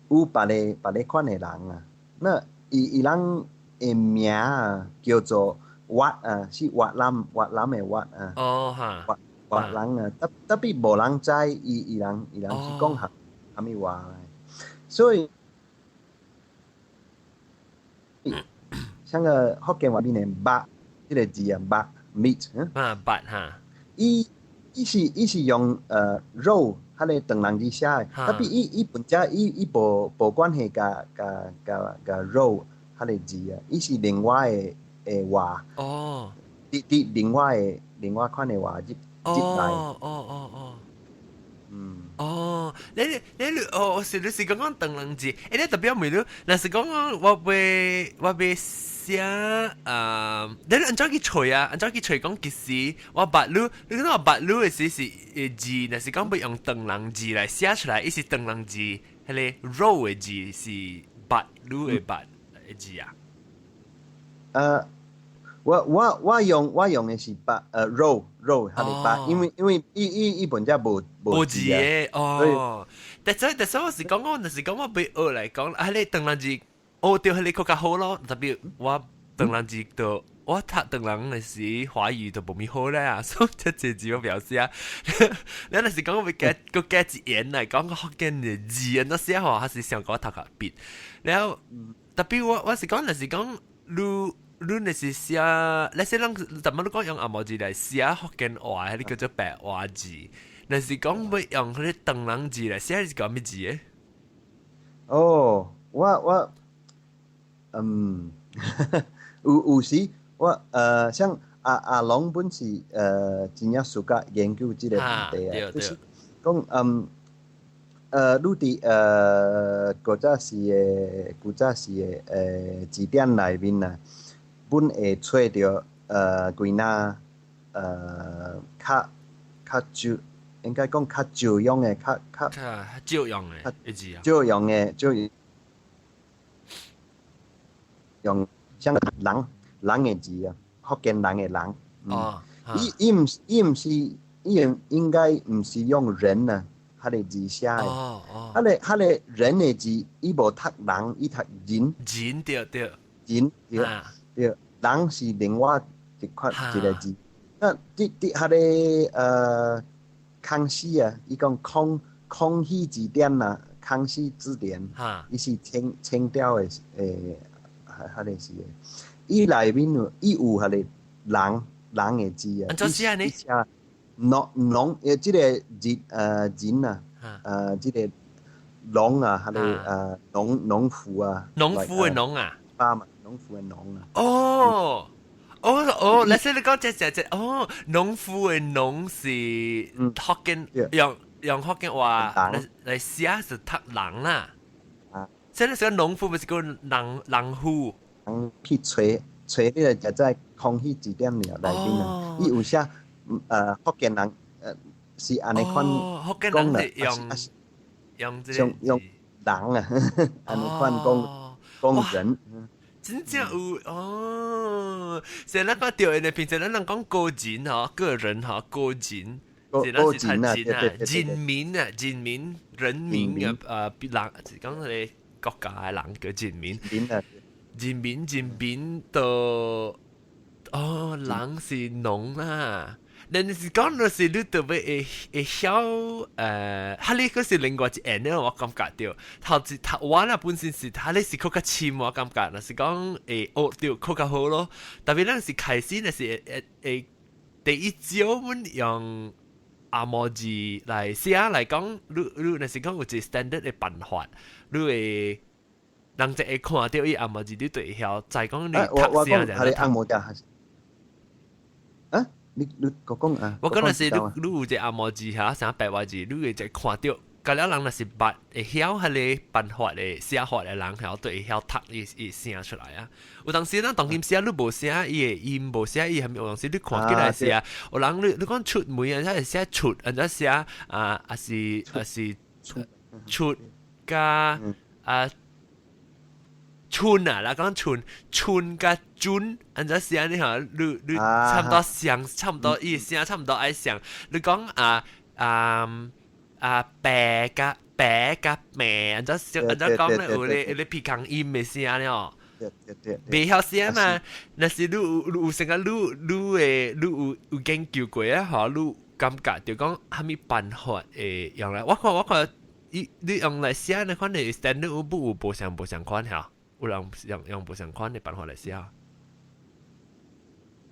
有別个款的人啊。那伊人的名啊叫做越啊，是越南的越啊。越人啊，tapi 無人知伊人是講啥物話，所以像個福建話裡面肉這個字啊，肉 meat，啊肉哈，伊是用肉，彼個唐人字寫的，tapi 伊本遮伊無關係佮肉彼個字啊，伊是另外的話。佇另外款的話入來。哦，你哦，你是講講唐人字，你特別問你，若是講講我欲寫啊，你按怎去揣啊？按怎去揣講其實我捌你，你講我捌你的時是字，若是講欲用唐人字來寫出來，伊是唐人字，彼個肉的字是捌你的捌的字啊？我用的是肉肉還是肉，因為伊本遮無無字的哦。但是我是講我，就是講我欲學來講，啊你唐人字學著彼個較好咯。特別我唐人字就我讀唐人的時華語就無咪好咧啊，所以這這字我表示啊。你若是講我欲加閣加一言來講個福建的字，按怎寫吼，還是上個頭殼別。然後特別我是講，就是講你。你若是寫，那些人怎麼你講用紅毛字來寫福建話，彼個叫做白話字。若是講欲用彼個唐人字來寫，是講啥物字的？哦，我，有時我像阿龍本是真正 suka 研究這個問題啊，就是講你佇古早時的字典內面啊，本會揣著幾若較少，應該講較少用的，較較少用的一字啊。少用的，少用像人的字啊，福建人的人。伊毋是，伊應該毋是用人啊，彼個字寫的。彼個人的字，伊無讀人，伊讀人。人對對。人對。對，人是另外一款一個字。那佇彼個康熙啊，伊講康熙字典啊，康熙字典，伊是清朝的彼個是的。伊內面有伊有彼個人的字啊。按怎寫呢？寫農這個人啊，這個農啊，彼個農夫啊。農夫的農啊。爸嘛，農夫的農啊。哦。哦，你講這哦，農夫的農是福建用福建話來寫是讀人啦。這個是個農夫，毋是叫人夫。人去揣彼個就在康熙字典裡內面啊，伊有寫福建人是按呢款福建人是用這個用人啊，按呢款講講人。真正有哦，像咱講著的，平常咱人講個人吼，個人吼，個人，個人啊，人民啊，人民，人民啊，人是講彼個國家的人叫人民，人民人民的，哦，人是農啊。但是講就是你特別會曉，彼個閣是另外一樣我感覺著，頭一頭我啦本身是，彼個是較較深我感覺，若是講會學著較較好咯。特別咱是開始若是會第一招阮用紅毛字來寫來講，你若是講有一個 standard 的辦法，你會。人就會看著伊紅毛字，你就會曉知講你讀聲就係紅毛字還是？啊？你閣講啊？我講的是你有一個紅毛字嚇，啥白話字，你會就看著。佮了人若是捌會曉彼个辦法的寫法的人，曉就會曉讀伊伊聲出來啊。有當時咱當今寫你無寫伊的音，無寫伊係咪？有當時你看起來是啊，有人你講出門啊，還是寫出，按怎寫啊？還是出佮啊春啊，來講春春佮準，按怎寫你嚇？你差不多像，差不多伊聲差不多愛像。你講啊啊。啊白佮白佮明，按怎按怎講咧？有咧有咧鼻腔音的聲咧哦。袂曉寫嘛？若是你有成個你會你有研究過啊？吼，你感覺就講啥物辦法會用來？我看伊你用來寫呢款的 standard 有無有無相無相款嚇？有人用無相款的辦法來寫。啊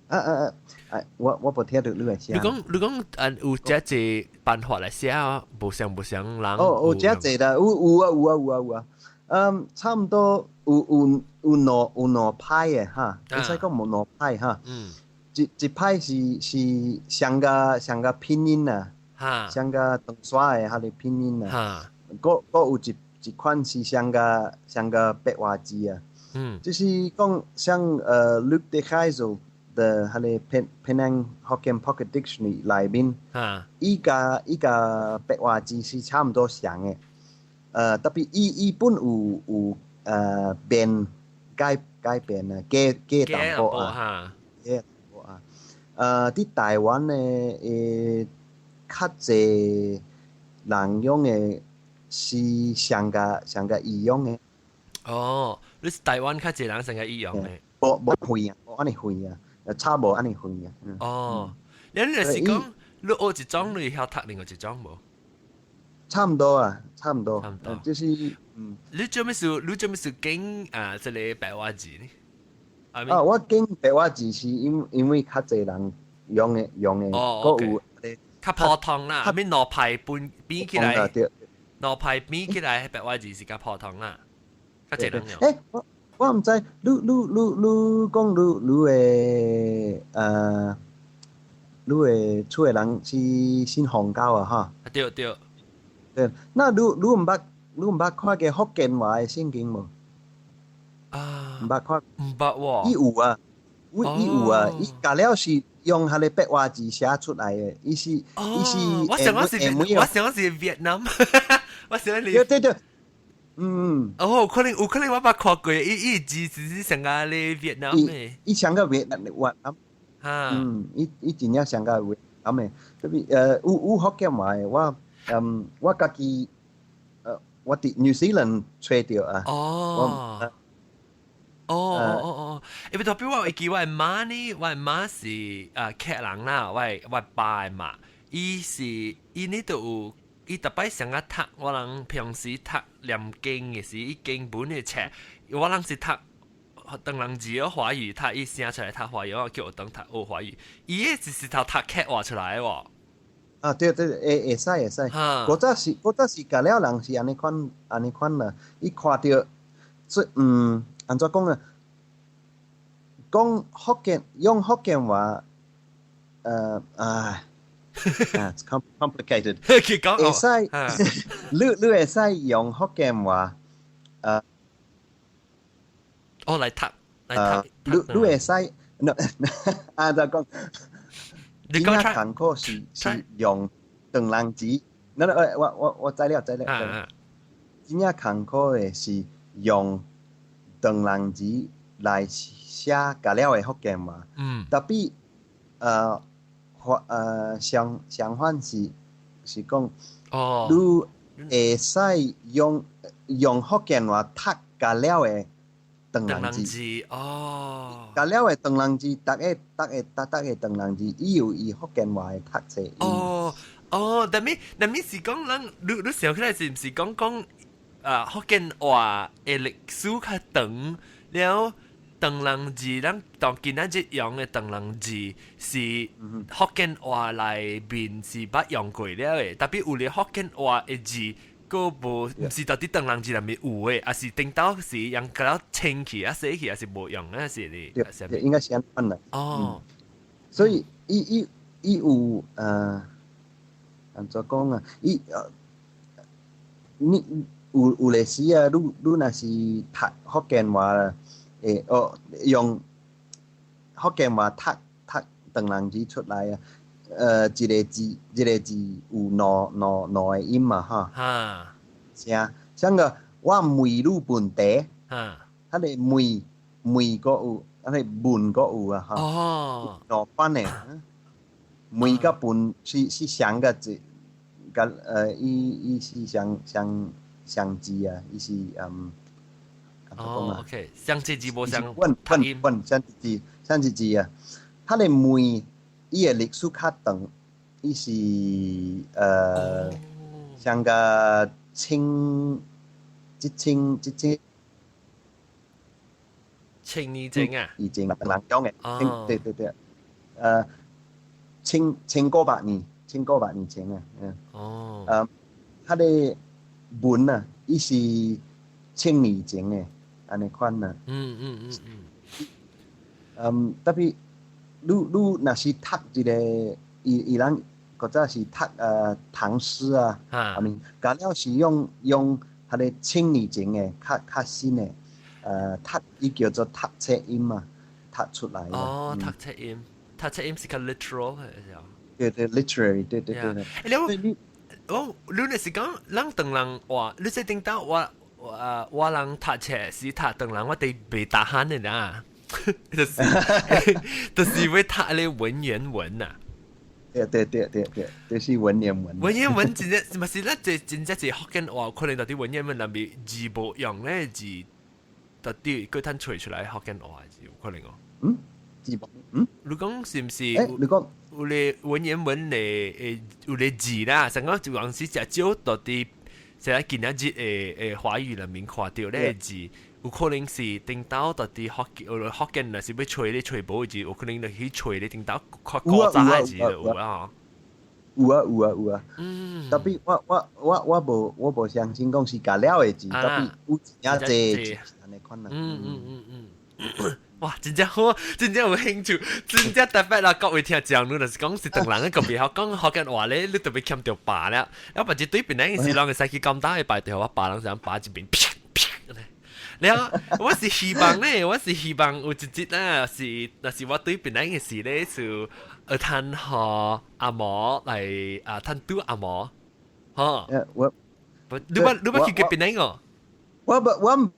啊啊！啊，我無聽著你來寫。你講啊，有遮濟辦法來寫啊，無相無相人。哦，有遮濟啦，有啊有啊有啊有啊。嗯，差毋多有兩派的哈，會使講無兩派哈。一派是像個拼音啊，像個長沙的彼个拼音啊。閣有一款是像個白話字啊。就是講像Luc de Gijzel 的彼个 Penang Hokkien Pocket Dictionary 內面，伊佮白話字是差毋多像的。特別伊本有變改變啊，加淡薄啊，加淡薄啊。佇台灣的較濟人用的是上個伊用的。哦，你是台灣較濟人上個伊用的。無遠啊，無按呢遠啊，差無按呢遠啊。哦，你若是講你學一種，你會曉讀另外一種無？差毋多啊，差毋多。差毋多。就是。你做咩事？你做咩事揀啊？這个白話字呢？啊，我揀白話字是因為較濟人用的，閣有較普通啦，啥物兩派分比起來，兩派比起來，白話字是較普通啦，較濟人用。欸，我毋知，你講你的厝的人是信佛教啊，哈？對對。對，那你毋捌看過福建話的聖經無？啊，毋捌看？毋捌喎。伊有啊，伊有啊，伊佮了是用彼个白話字寫出來的，伊是伊是。我想講是越南，我想你。對對對。嗯。哦，可能有可能我捌看過，伊字是像個咧越南的。伊像個越南越南。嗯，伊真正像個越南的，特別有福建話的，我家己我佇 New Zealand 揣著啊。哦。哦哦哦，因為特別我會記我的媽呢，我的媽是啊客人啦，我爸的媽，伊是伊呢都有，伊逐擺上啊讀，我人平時讀念經的時，伊經本的冊，我人是讀唐人字的華語，讀伊寫出來讀華語，我叫學堂讀學華語，伊的是頭讀客話出來的喎。啊，對對，會使會使。古早是佮了人是按呢款啦，伊看著，這按怎講啊？講福建用福建話，唉，啊，it's complicated。會使，你會使用福建話，哦，來讀來讀。你會使，no，啊，就講，你講艱苦是用唐人字，那我知了知了。真正艱苦的是用唐人字來寫佮了的福建話。特別相反是講，你會使用福建話讀佮了的唐人字。佮了的唐人字，逐個唐人字，伊有伊福建話的讀冊。哦哦，但咪是講咱你想起來是毋是講啊福建話的歷史較長了？唐人字，咱當今仔日用的唐人字是福建話內面是捌用過了的，特別有咧福建話的字，個無毋是到底唐人字內面有的，抑是頂到是用較清氣啊洗去，抑是無用啊是你？對，應該是按呢啦。哦，所以伊有按怎講啊？伊你有歷史啊，你若是讀福建話，會哦用福建話讀唐人字出來啊，一個字有兩個音嘛，哈。是啊，像個我問你問題，彼個問閣有，彼個問閣有啊，哈。兩款的，問佮問是相個字，佮伊是相字啊，伊是。哦，OK，相這字無相問問問相這字啊，彼個問伊的歷史較長，伊是像個清一千 千年前啊，以前人講的，對對對，千五百年，千五百年前啊，嗯。彼个文啊，伊是千年前的，按呢款啊。特別你若是讀一個，伊人古早是讀唐詩啊，啥物，佮了是用彼个千年前的較新的，讀伊叫做讀切音啊，讀出來。哦，讀切音，讀切音是較 literal 的是啊。對對，literary，對對對。你我你若是講咱唐人話，你說頂到我人讀冊是讀唐人，我哋袂 tahan 的啦，就是會讀咧文言文啊。對對對對對，就是文言文。文言文真正嘛是咱這真正是福建話，可能到底文言文內面字無用咧字，到底閣通揣出來福建話字有可能哦。嗯，字無嗯。你講是毋是？你講有咧文言文咧有咧字啦，上講就講是誠少到底，現在今仔日的華語內面看著咧字，有可能是頂到到底福建若是欲揣咧揣無的字，有可能就去揣咧頂到較古早的字就有啊。有啊有啊有啊。特別我無相信講是共了的字，特別有誠濟字按呢款啊。嗯。哇，真正好，真正有興趣，真正特別啦！各位聽眾，你若是講是唐人嘅個別曉講福建話咧，你特別欠著爸了。啊，或者對邊個是人會使去金打嘅拜對我爸人想爸一邊啪啪。了，我是希望咧，我是希望有一日啊，是若是我對邊個嘅時咧，就通予阿毛來啊，通拄阿毛，吼。我，你捌去過檳城哦？我毋捌，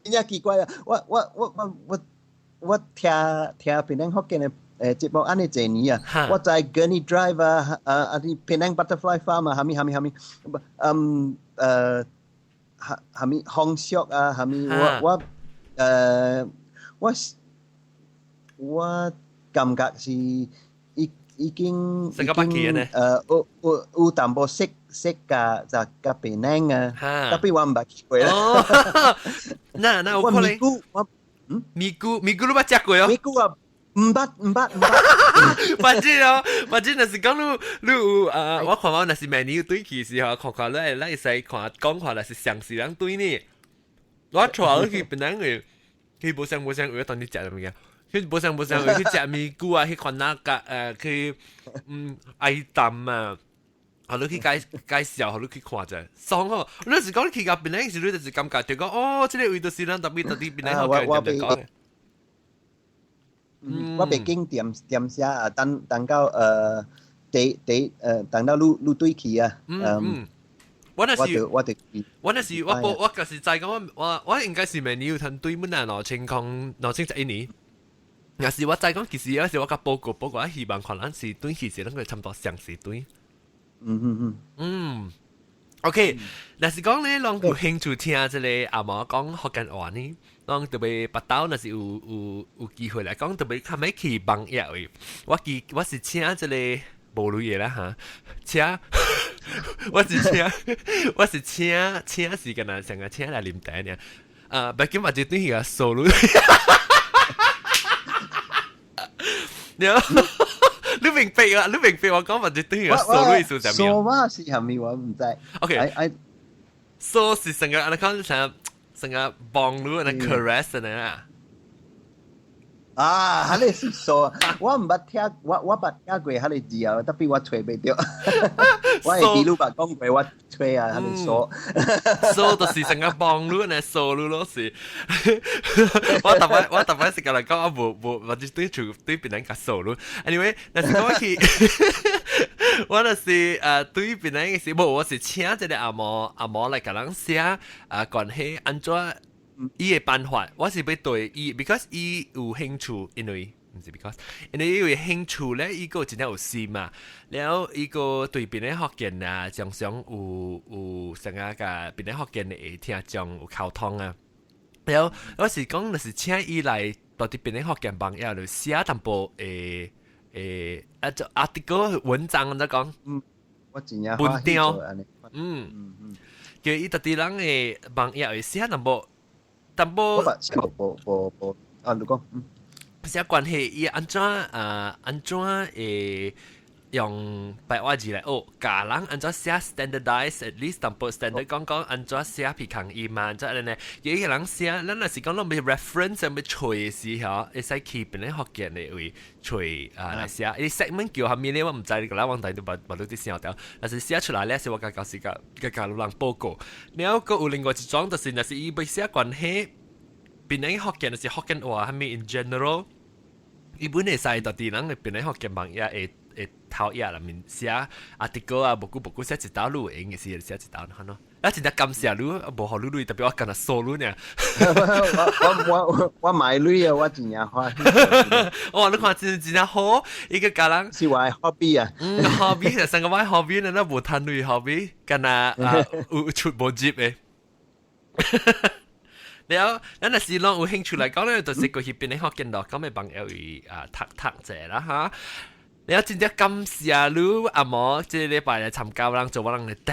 真正奇怪啊！我聽檳城福建的節目按呢濟年啊，我在 Gurney Drive 啊，啊啲 Penang Butterfly Farm 啊，啥物啥物啥物，啥物風俗啊，啥物我感覺是已經已經有淡薄識佮就佮檳城啊，特別我毋捌去過啦。那有可能。我咪菇我咪菇咪菇你捌食過哦？咪菇啊，毋捌毋捌毋捌。反正哦，反正若是講你有啊，我看我若是明年有對去時候，看看你會使看講話，若是相似人對呢。我帶你去檳城的，去無相無相有當你食啥物件？去無相無相去食咪菇啊，去看那個去愛淡啊。予你去介紹，予你去看者，爽哦！你是講你去到檳城時，你就是感覺就講哦，這個位就是咱特別特別檳城好嘅點講。我袂經點點寫啊，等到第等到你對去啊。嗯，我那是我就我那是我我就是知講我應該是明年有通對滿啊2021年。若是我知講，其實有時我共報告報告，希望看咱是對去時，攏會差不多相似對。嗯，OK，若是講咧，攏有興趣聽這個阿毛講福建話呢，攏特別腹兜，若是有機會來講，特別較欲去網頁位，我記我是請這個無類的啦哈，請我是請是敢若成個請來啉茶爾，啊，別緊嘛就對去個收入。你你明白啊？你明白我講或者對個數意思係咩？數碼是係咪我毋知。 OK，數是成個按呢講成成個幫你按呢 caress 呢啊。啊，彼個是數，我毋捌聽，我捌聽過彼個字啊，特別我揣袂著。我會記你捌講過，我揣啊，彼個數。數就是成個幫你呢，數你咯是。我特別是共人講，我無無，或者對厝對別人較數你。Anyway，若是講我去，我就是對別人嘅時，無我是請這個阿毛阿毛來共人寫啊關係按怎。伊的辦法，我是欲對伊，because 伊有興趣，因為毋是 because，因為伊有興趣咧，伊閣真正有心嘛。了伊閣對檳城福建啊，常常有啥個共檳城福建的聽眾有溝通啊。了我是講，就是請伊來佇檳城福建網頁就寫淡薄啊就 article 文章按怎講？嗯，我真正文章，叫伊佇佇人的網頁會寫淡薄。淡薄，無無無啊！你講，寫關係伊按怎啊？按怎會用白話字來學？教人按怎寫 standardize at least 淡薄 standard 講講按怎寫鼻腔音嘛？按怎按呢？有一個人寫，咱若是講攏欲 reference 欲揣的時候，會使去檳城福建的位揣啊來寫。伊 segment 叫啥物咧？我毋知，你個咱網站都捌捌你啲寫掉。但是寫出來咧，是我共教時共共人報告。然後閣有另外一種，就是若是伊欲寫關係。檳城福建就是福建話，啥物 in general，伊本會使佇佇人的檳城福建網頁會會頭頁內面寫 article 啊，無久無久寫一道你有閒的時寫一道，看咯。啊，真正感謝你，無予你鐳，特別我干焦收你爾。我買鐳啊，我真正歡喜。哇，你看真真正好，伊個教人是我的 hobby 啊。嗯，hobby 就成個我 hobby 呢，咱無趁鐳 hobby，干焦啊有出無入的。了，咱若是攏有興趣來講咧，就是過去檳城福建咯，咁咪朋友會啊讀讀者啦哈。了真正感謝你阿毛，這個禮拜來參加我人做我人的特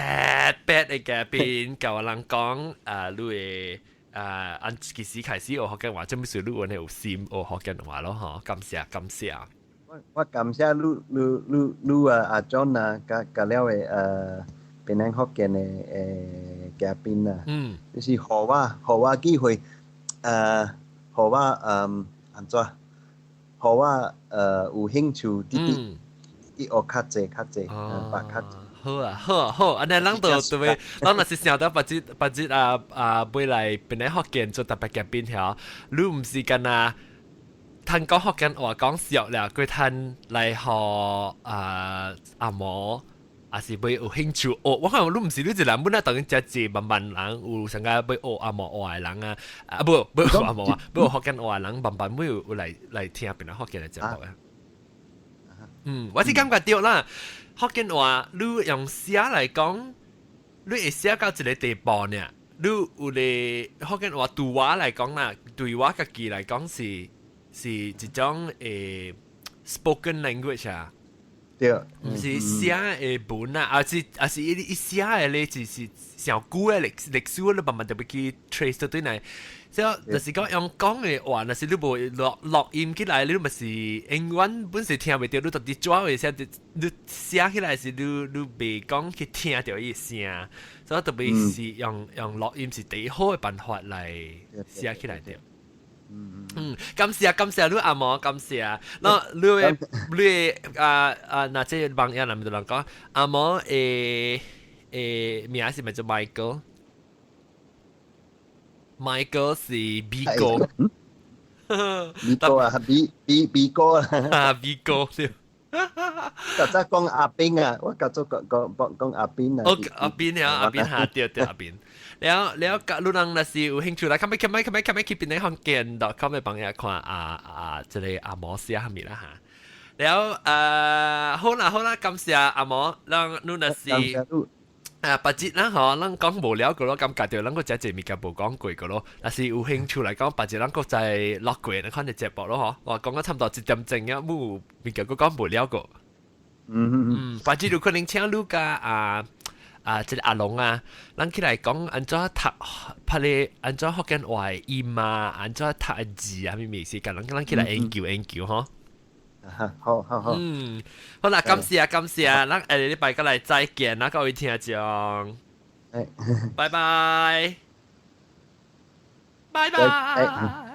別的嘉賓，共我人講啊，你的啊，按幾時開始學福建話，這麼是你有有心學福建話咯吼，感謝感謝。我感謝你你你你啊阿 John 啊，佮佮了的檳城福建的嘉賓啊，就是予我予我機會，予我按怎，予我有興趣直直去學較濟較濟，捌較濟。好啊，好啊，好，按呢咱就對，咱若是想到別日別日啊啊，欲來檳城福建做特別嘉賓吼，你毋是干焦趁講福建話講熟了，閣趁來予啊阿毛。也是欲有興趣學，我看你毋是你一人本來當然真濟慢慢人有啥個欲學紅毛話的人啊，啊無欲學紅毛話，欲學福建話的人慢慢會有來來聽檳城福建的節目啊。嗯，我是感覺著啦，福建話你用寫來講，你會寫到一個地步呢。你有個福建話對我來講啦，對我家己來講是是一種spoken language 啊。對，毋是寫的文啊，抑是抑是伊伊寫的咧，就是上久的歷歷史，你慢慢就欲去 trace 到對來。所以就是講用講的話，若是你無錄錄音起來，你嘛是永遠本是聽袂著，你到底怎會寫？你寫起來是你你袂講去聽著伊聲，所以特別是用用錄音是第一好的辦法來寫起來的。嗯，感謝感謝你阿毛，感謝。那你的你的啊啊，那這個網頁內面就人講阿毛的的名是咪叫 Michael？Michael 是 B 哥， B 哥啊，B B B 哥啊，啊 B 哥對。較早講阿斌啊，我較早講講講講阿斌啊。哦，阿斌啊，阿斌哈，對對阿斌。了了，你人若是有興趣來，較欲較欲較欲較欲去檳城福建 .com 的網頁看啊啊，這個阿毛寫啥物啦哈。了好啦好啦，感謝阿毛，咱你若是啊，別日咱吼，咱講無聊過咯，感覺著咱閣誠濟物件無講過個咯。若是有興趣來講，別日咱閣再錄過，咱看隻節目咯吼。我講到差不多一點鐘啊，無物件閣講無了過。嗯，別日有可能請你佮啊啊，這個阿龍啊，咱起來講按怎讀，拍咧按怎福建話的音啊，按怎讀字啊，啥物物事，共咱咱起來研究研究吼。好好好。嗯，好啦，感謝啊，感謝啊，咱下禮拜過來再見啦，各位聽眾。欸。拜拜。拜拜。